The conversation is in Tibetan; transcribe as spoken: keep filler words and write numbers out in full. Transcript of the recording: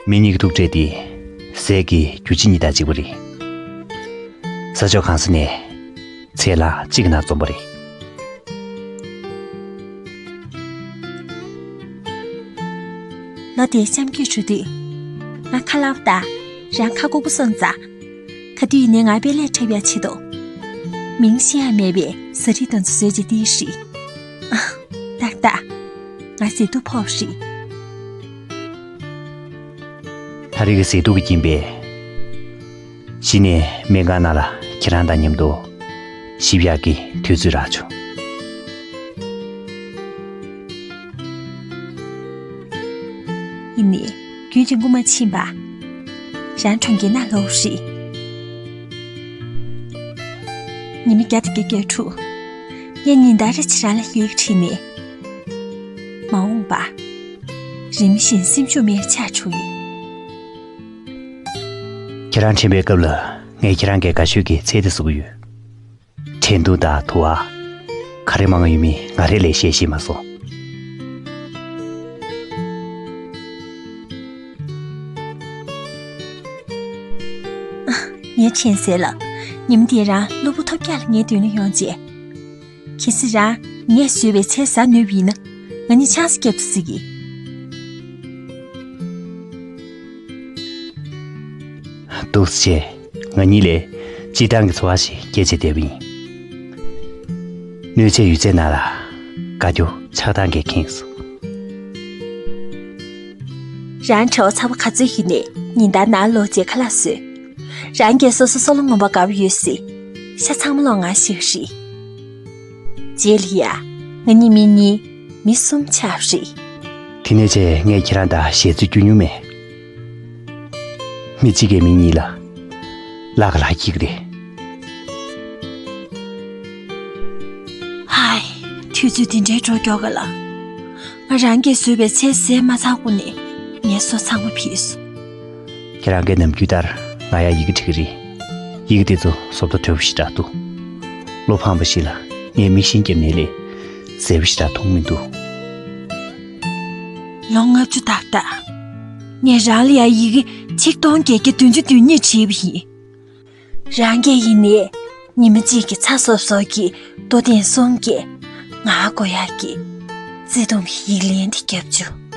མི་གཉིས་ཀྱི་ཐུག་འཕྲད་དེ་ཟས་ཀྱི་རྒྱུ་ཆ་གཉིས་དང་གཅིག་པ་རེད། ས་ཕྱོགས་གང་ས་ནས་ཚལ་ལ་གཅིག་གི་ནང་འཛོམས་པ་རེད། ལོ་དེའི་གཤམ་གྱི་དུས་དུས། ང་ཁ་ལག་དང་རང་ཁ་ལྐུགས་པོ་སོང་ཙང་། ག་དུས་ཡིན་ནའི་ང་དཔེ་ལས་འཁྲབ་ཡག་ཆེད་དུ། མིང་ཤེས་ཡ་མེད་པའི་ཟ་རིགས་དེ་ཚོ་བཟོས་བྱས་བསྡད་ཤག་ཏག་ཏག་ང་ཟས་དུག་ཕོག་ཤག་ད་རེས་ཀྱི་ཟས་དུག་གི་རྐྱེན་པས། གཞི་ནས་སྨན་ཁང་ནང་ལ་ཁྱེད་རང་དང་མཉམ་དུ་གཤིབ་ཡག་གི་དུས་ཚོད་རག་བྱུང་། ཡིན་ནའི་རྒྱུན་རིང་པོ་མ་ཕྱིན་པར། རང་གྲོང་ཁྱེར་ནང་ལོག་ཤག་ཉི་མ་བརྒྱ་དང་བརྒྱད་ཅུ་གྱ་དྲུག་ངས་ཉིན་ལྟར་རེ་བཞིན་རང་ལ་ཡི་གེ་བྲིས་ནས། མ་འོངས་པར། རིམ་བཞིན་སེམས་ཤུགས་མེད་པ་ཆགས་བཅུག་ཡོད། ཁྱེད་རང་དྲན་པའི་སྐབས་ལ་ངས་ཁྱེད་རང་གི་དགའ་ཤོས་ཀྱི་ཚལ་དེ་བཟོ་གི་ཡོད། དྲན་གདུང་དང་དུ་བ། ག་རེ་མང་ཡོད་མེད་ང་རེ་ལས་ཤེས་ཤེས་མ་སོང་། ངའི་དྲན་གསལ་ལ། ཉིན་དེ་རང་གློ་བུར་ཐོལ་རྒྱག་ལ་ངའི་མདུན་ལ་ཡོང་རྗེས། གལ་སྲིད་རང་ངས་བཟོས་པའི་ཚལ་ཟ་ནུས་པ་ཡིན་ན། ང་གཉིས་ཆང་ས་བརྒྱབ་ཏུ་བརྩི་གི། འདུག་སེ་བྱས་ང་གཉིས་ལ་སྤྱིར་བཏང་གི་འཚོ་བ་ཞིག་སྐྱེལ་བྱས་བསྡད་པ་ཡིན། སྣོད་ཆས་ཡོད་ཚད་ནང་ལ་དགའ་སྐྱོ་ཆགས་སྡང་གིས་ཁེངས་སོང་། རང་གྲྭ་བ་ཚ་བ་ག་ཚོད་ཡིན་ནའི་ཉིན་ལྟར་ནང་ལོག་རྗེས་ཁ་ལག་བཟོས། རང་གིས་སོ་སོ་སོ་ལ་ངོམ་པ་དགའ་པོ་ཡོད་སྲིད། ཤ་ཚང་མ་ལོག་ང་བཞེས་རེད། རྗེས་ལ་ཡ། ང་གཉིས་མི་གཉིས། མི་གསུམ་ཆགས་རེད། དེ་ནས་བྱས་ངས་ཁྱེད་རང་དང་ཞལ་རྩོད་རྒྱུ་མྱོང་མེད། མི་གཅིག་གིས་མི་གཉིས་ལ་ལག་ག་ལག་འཁྱེར་གི་རེད། ཧའི། དུས་ཚོད་འདི་འདྲའི་འགྲོ་མགྱོགས་ག་ལ། ང་རང་གིས་བཟོས་པའི་ཚལ་ཟས་མ་ཚར་གོང་ནས་ངལ་གསོ་ཚང་མ་ཕྱིས་སོང་། ཁྱེད་རང་གིས་ནམ་རྒྱུན་ལྟར་ང་ཡ་ཡི་གེ་འབྲི་གི་རེད། ཡི་གེ་དེ་ཚོ་བཟོ་ལྟ་བྲལ་བ་ཞིག་འདྲ་འདུག་བློ་ཕངས་པ་ཞིག་ལ་ངས་མིག་ཤེལ་བརྒྱབ་ནའི་ལས་གསལ་པོ་ཞིག་འདྲ་མཐོང་མི་འདུག་ལོ་ལྔ་བཅུ་ཏག་ཏག་ངས་རང་ལ་ཡ་ཡི་གེ་ཆིག་སྟོང་བརྒྱད་བརྒྱ་བདུན་ཅུ་དོན་གཉིས་བྲིས་པ་ཡིན། རང་གིས་ཡིན་ནའི་ཉི་མ་གཅིག་གི་ཚ་སོབ་སོབ་ཀྱི་ལྟོ་ཐེངས་གསུམ་གྱིས་ང་དགོས་ཡག་གི་བརྩེ་དུང་གི་ཡིག་ལན་དེ་བརྒྱབ་བྱུང་།